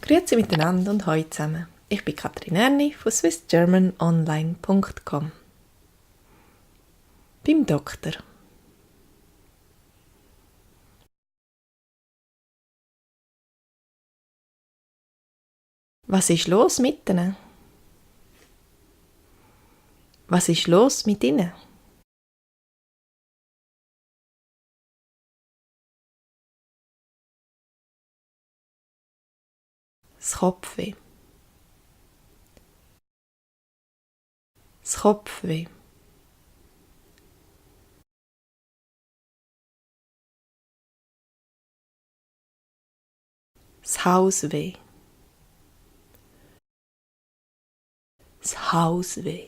Grüezi miteinander und hallo zusammen. Ich bin Katrin Erni von swissgermanonline.com. Beim Doktor. Was ist los mit ihnen? Was ist los mit ihnen? Das Kopfweh. Das Kopfweh. Das Hausweh. Das Hausweh.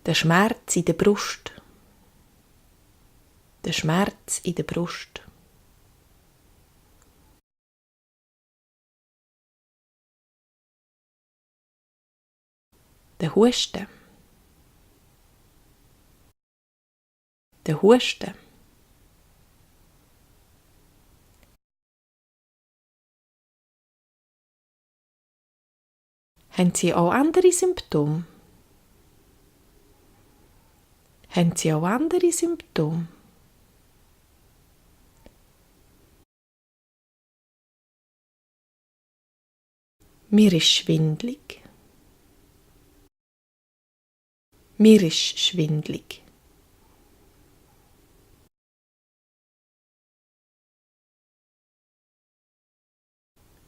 Der Schmerz in der Brust. Der Schmerz in der Brust. Der Husten. Der Husten. Haben Sie auch andere Symptome? Haben Sie auch andere Symptome? Mir ist schwindlig. Mir ist schwindlig.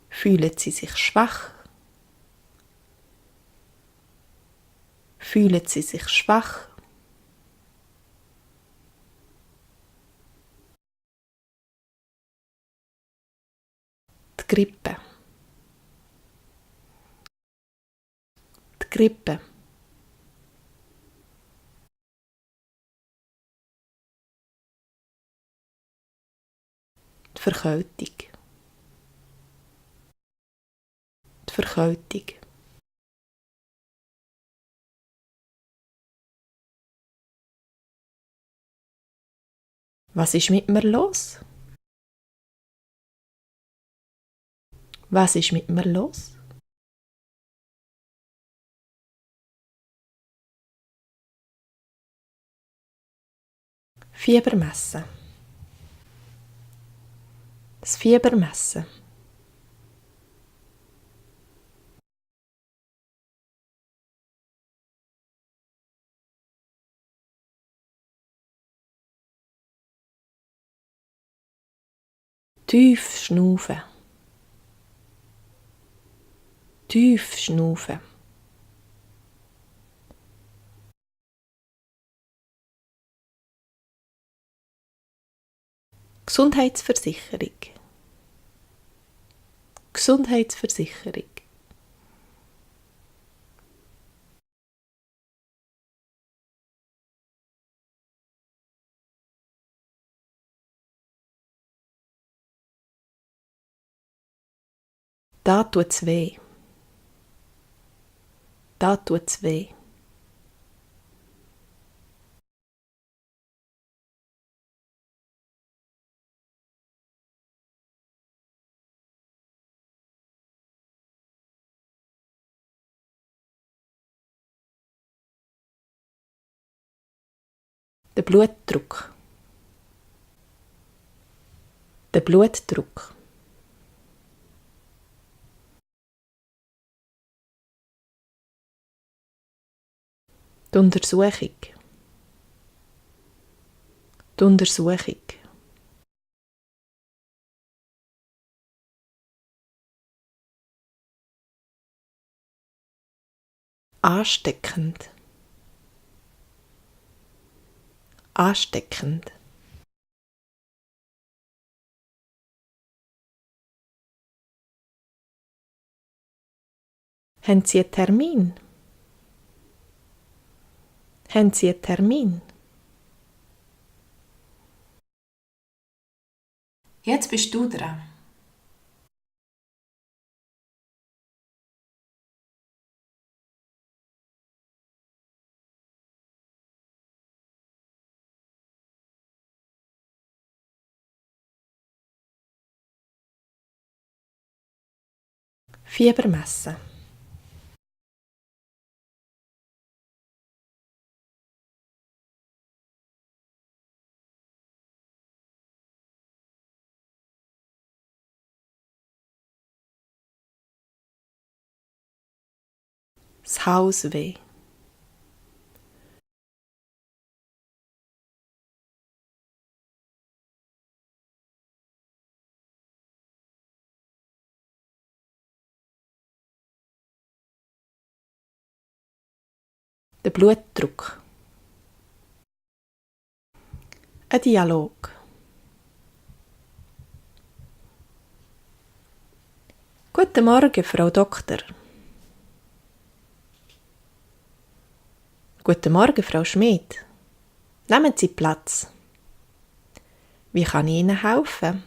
Fühlen Sie sich schwach? Fühlen Sie sich schwach? Die Grippe. Die Grippe. Die Verkältung. Die Verkältung. Was ist mit mir los? Was ist mit mir los? Fiebermessen. Das Fiebermessen. Tief schnaufen. Tief schnaufen. Gesundheitsversicherung. Gesundheitsversicherung. Da tut's weh. Da tut's weh. Der Blutdruck. Der Blutdruck. Die Untersuchung. Die Untersuchung. Ansteckend. Ansteckend. Haben Sie einen Termin? Haben Sie einen Termin? Jetzt bist du dran. Fiebermessen. Das Hausweh. Der Blutdruck. Ein Dialog. Guten Morgen, Frau Doktor. Guten Morgen, Frau Schmid. Nehmen Sie Platz. Wie kann ich Ihnen helfen?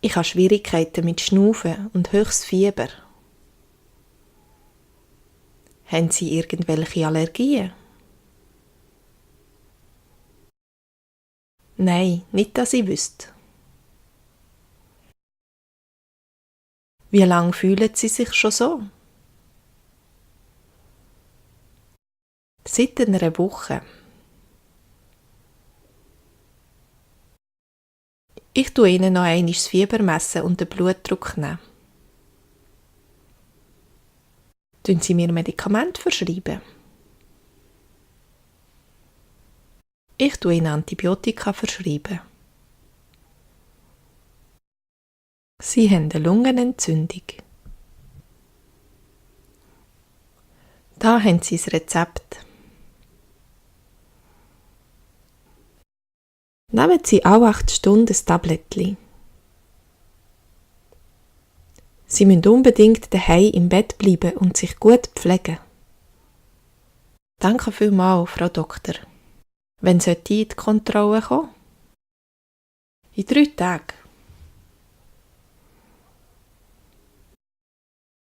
Ich habe Schwierigkeiten mit Schnaufen und höchstes Fieber. Haben Sie irgendwelche Allergien? Nein, nicht, dass ich wüsste. Wie lange fühlen Sie sich schon so? Seit einer Woche. Ich tue Ihnen noch einmal das Fieber messen und den Blutdruck nehmen. Tun Sie mir Medikamente verschreiben? Ich tue Ihnen Antibiotika verschreiben. Sie haben eine Lungenentzündung. Da haben Sie das Rezept. Nehmen Sie alle 8 Stunden ein Tablettchen. Sie müssen unbedingt daheim im Bett bleiben und sich gut pflegen. Danke vielmals, Frau Doktor. Wann sollte ich in die Kontrolle kommen? In 3 Tagen.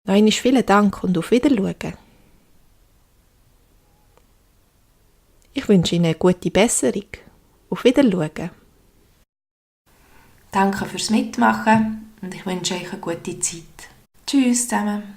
Noch einmal vielen Dank und auf Wiedersehen. Ich wünsche Ihnen eine gute Besserung. Auf Wiedersehen. Danke fürs Mitmachen und ich wünsche euch eine gute Zeit. Tschüss zusammen.